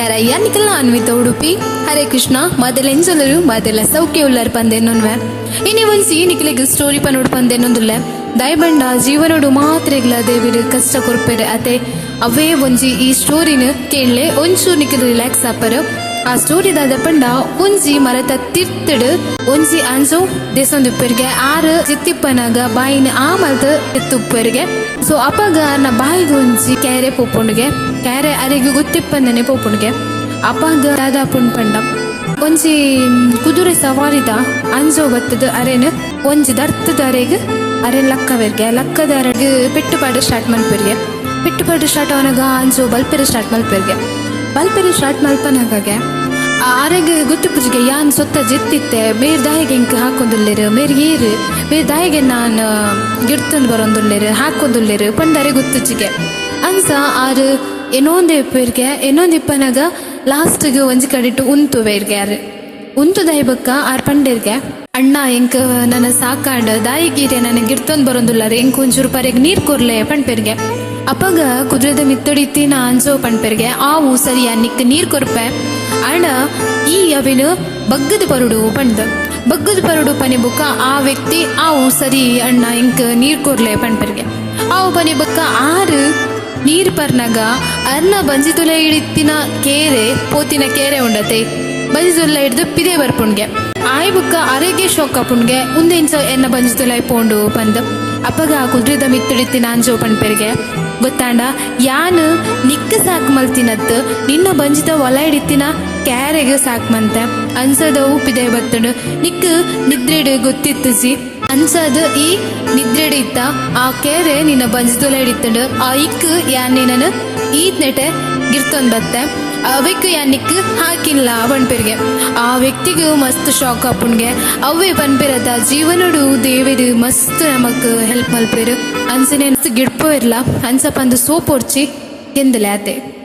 ನಮಸ್ಕಾರ, ಯಾನಿಕಲ್ಲ ಅನ್ವಿತ ಉಡುಪಿ. ಹರೇ ಕೃಷ್ಣ. ಮಾತೆಲ್ಲ ಎಂಜಲರು ಮಾತೆಲ್ಲ ಸೌಖ್ಯ ಉಳ್ಳಾರ್ ಪಂದೆನ್ನೊನ್ವೆ. ಇನಿ ಒಂಜಿ ನಿಕ್ಲೆಗ್ ಸ್ಟೋರಿ ಪನೋಡು ಪಂದೆನ್ನೊಂದುಲ್ಲೆ. ದಯಬಂಡ ಜೀವನೋಡು ಮಾತ್ರೆಗ್ಲ ದೇವಿರು ಕಷ್ಟ ಕೊರ್ಪೆರೆ ಅತೆ, ಅವೇ ಒಂಜಿ ಈ ಸ್ಟೋರಿನ ಕೇಳ್ಲೆ, ಒಂಚೂರು ನಿಕ್ಲು ರಿಲ್ಯಾಕ್ಸ್ ಆಪರು. ಆ ಸ್ಟೋರಿ ದಾದ ಪಂಡ, ಒಂಜಿ ಮರತ ತಿರ್ತಡು ಒಂಜಿ ಅಂಜು ದೇಸೊಂದುಪ್ಪೆರ್ಗೆ. ಆರು ಚಿತ್ತಿಪ್ಪನಾಗ ಬಾಯಿನ ಆ ಮಲ್ತ್ ಎತ್ತುಪ್ಪೆರ್ಗೆ. ಸೊ ಅಪಗ ಅರ್ನ ಬಾಯಿಗೆ ಒಂಜಿ ಕ್ಯಾರೆ ಪೋಪುಂಡುಗೆ. ಕ್ಯಾರೆ ಅರೆಗ್ ಗೊತ್ತಿಪ್ಪಂದನೆ ಪೋಪುಂಡುಗೆ. ಅಪಗ ದಾದ ಪುಣ್ ಪಂಡ, ಒಂಜಿ ಕುದುರೆ ಸವಾರಿದ ಅಂಜೋ ಬತ್ತದ ಅರೆನ್ ಒಂಜಿ ದರ್ತದ ಅರೆಗ್ ಅರೆನ್ ಲಕ್ಕವೆರ್ಗೆ. ಲಕ್ಕದ ಅರೆಗ್ ಪೆಟ್ಟು ಪಾಡ ಸ್ಟಾರ್ಟ್ ಮಲ್ಪೆರ್ಗೆ. ಪೆಟ್ಟು ಪಾಡ ಸ್ಟಾರ್ಟ್ ಅವನಾಗ ಅಂಜೋ ಬಲ್ಪೆರೆ ಸ್ಟಾರ್ಟ್ ಮಲ್ಪೆರ್ಗೆ. ಬಲ್ಪೆರೆ ಸ್ಟಾರ್ಟ್ ಮಲ್ಪನಾಗೆ ಆರೆಗ್ ಗೊತ್ತುಪುಜಿಗೆ, ಯಾನ್ ಸೊತ್ತ ಜೆತ್ತಿತ್ತೆ, ಮೇರ್ ದಾಯಿಗೆ ಎಂಕ್ ಹಾಕೊಂದುಲ್ಲೆರ್, ಮೇರ್ ಏರ್, ಮೇರ್ ದಾಯಿಗೆ ನಾನ್ ಗಿಡ್ತೊಂದು ಬರೊಂದುಲ್ಲೆರ್, ಹಾಕೊಂದುಲ್ಲೆರ್ ಪಂಡರೆ ಗೊತ್ತುಜಿಗೆ. ಅಂಚ ಆರ್ ಏನೊಂದು ಇಪ್ಪೆರ್ಗೆ. ಏನೊಂದು ಇಪ್ಪನಾಗ ಲಾಸ್ಟ್ಗೆ ಒಂಜಿ ಕಡೆಟ್ ಉಂತುವೆರ್ಗೆ. ಆರ್ ಉಂತುದಾಯಿ ಬೊಕ್ಕ ಆರ್ ಪಂಡೆರ್ಗೆ, "ಅಣ್ಣ, ಎಂಕ್ ನನ್ನ ಸಾಕಾಂಡ್, ದಾಯಿಗೀರೆ ನನ್ನ ಗಿಡ್ತೊಂದು ಬರೊಂದುಲ್ಲಾರ, ಎಂಕ್ ಒಂಚೂರು ಪರೆಗ್ ನೀರ್ ಕೊರ್ಲೆ" ಪಣ್ಪೆರ್ಗೆ. ಅಪಗ ಕುದುರೆದ ಮಿತ್ತಡಿತ್ತಿನ ಅಂಜೋ ಪಣ್ಪೆರ್ಗೆ, "ಆವು ಸರಿಯಾ, ನಿಕ್ ನೀರ್ ಕೊರ್ಪೆ, ಅಣ್ಣ ಈ ಅವಿನ ಬಗ್ಗದ ಪರುಡು" ಪಂಡ್. ಬಗ್ಗದ ಪರುಡು ಪನಿ ಬೊಕ್ಕ ಆ ವ್ಯಕ್ತಿ, "ಆವು ಸರಿ ಅಣ್ಣ, ಎಂಕ್ ನೀರ್ ಕೊರ್ಲೆ" ಪಣ್ಪೆರ್ಗೆ. ಆವು ಪನಿ ಬೊಕ್ಕ ಆರು ನೀರ್ ಪರ್ನಾಗ ಅರ್ನ ಬಂಜಿತುಲ ಹಿಡಿತಿನ ಕೇರೆ, ಪೋತಿನ ಕೇರೆ ಉಂಡತೆ, ಬಂಜಿತುಲ ಹಿಡ್ದು ಪಿದೆ ಬರ್ಪುಣ್ಗೆ. ಆಯ್ ಬುಕ್ಕ ಅರೆಗೆ ಶೋಕ ಪುಣ್ಗೆ, ಉಂದೆಂಚ ಎನ್ನ ಬಂಜಿತುಲ ಪೋಂಡು ಪಂದ್. ಅಪಗ ಆ ಕುದ್ರಿದ ಮಿತ್ತಡಿತ್ತಿನ ಅಂಜೋ ಪಣ್ಪೆರ್ಗೆ, "ಗೊತ್ತಾಂಡ, ಯಾನ್ ನಿಕ್ಕ ಸಾಕ್ ಮಲ್ತಿನತ್, ನಿನ್ನ ಬಂಜಿತ ಒಲ ಹಿಡಿತಿನ ಕ್ಯಾರೆಗ್ ಸಾಕ್ ಮಂತೆ. ಅನ್ಸದವು ಪಿದೆ ಬತ್ತುಂಡು. ನಿಕ್ ನಿದ್ರೆಡ್ ಗೊತ್ತಿತ್ತುಜಿ. ಅನ್ಸದ್ ಈ ನಿದ್ರೆಡ್ ಇತ್ತ, ಆ ಕೇರೆ ನಿನ್ನ ಬಂಜಿತೊಲ ಹಿಡಿತಂಡು. ಆ ಇಕ್ ಯಾನ್ ನಿನ್ನನು ಈತ್ ನೆಟೆ ಗಿರ್ತೊಂದ್ ಬತ್ತೆ, ಅವೆಕ್ ಯಾನ್ ನಿಕ್ ಹಾಕಿಲ್ಲ" ಪಣ್ಪೆರ್ಗೆ. ಆ ವ್ಯಕ್ತಿಗ್ ಮಸ್ತ್ ಶಾಕ್ ಆಪುಣ್ಗೆ. ಅವೇ ಪನ್ಪೆರತ, ಜೀವನಡು ದೇವೆರ್ ಮಸ್ತ್ ನಮಕ್ ಹೆಲ್ಪ್ ಮಲ್ಪೆರು. ಅಂಚನೆ ಗಿಡ್ಪೋ ಇರ್ಲ ಅಂಚ ಪಂದು ಸೋಪೊರ್ಚಿ ಗೆಂದಲೆ ಆತೆ.